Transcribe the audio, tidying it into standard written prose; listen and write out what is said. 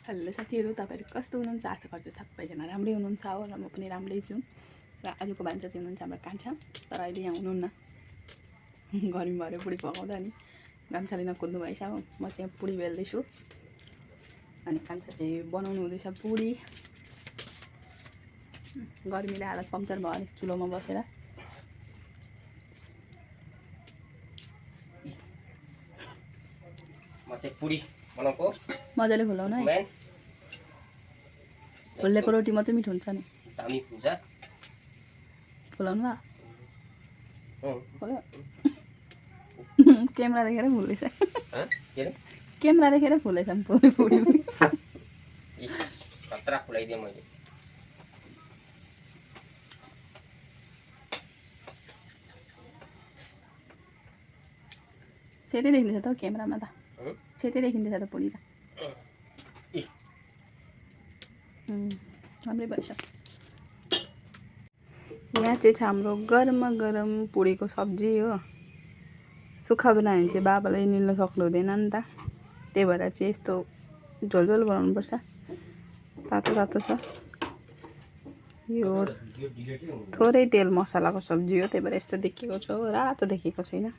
Hello साथीहरू, तपाईँहरू कस्तो हुनुहुन्छ? आशा गर्छु सबैजना राम्रै हुनुहुन्छ होला। म पनि राम्रै छु। र आजको भान्सा चाहिँ हुनुहुन्छ हाम्रो कान्छा, तर अहिले यहाँ हुनुहुन्न। गर्मी भएर पुडी पकाउँदा नि कान्छाले नकुद्नु भएछ। म चाहिँ पुडी बेल्दैछु अनि कान्छा चाहिँ बनाउनु हुँदैछ पुडी। गर्मीले हालत पम्चर भयो अलिक चुलोमा बसेर। म चाहिँ पुडी बनाएको मजाले फुलाउनु है। फुलेको रोटी मात्रै मिठो हुन्छ नि। दामी हुन्छ। फुलाउनु भयो क्यामेरा देखेर फुल्दैछ। क्यामेरा देखेर फुलेछ पुडी पुडी खतरा फुलाइदिएँ मैले। सेतै देखिँदैछ त क्यामेरामा त। सेतै देखिँदैछ त पुडी त। राम्रै भएछ। यहाँ चाहिँ छ हाम्रो गरमा गरम पुडीको सब्जी हो। सुक्खा बनायो भने चाहिँ बाबाले निल्न सक्नु हुँदैन नि त, त्यही भएर चाहिँ यस्तो झोलझोल बनाउनुपर्छ। तातो तातो छ यो, थोरै तेल मसलाको सब्जी हो, त्यही भएर यस्तो देखिएको छ, रातो देखिएको छैन।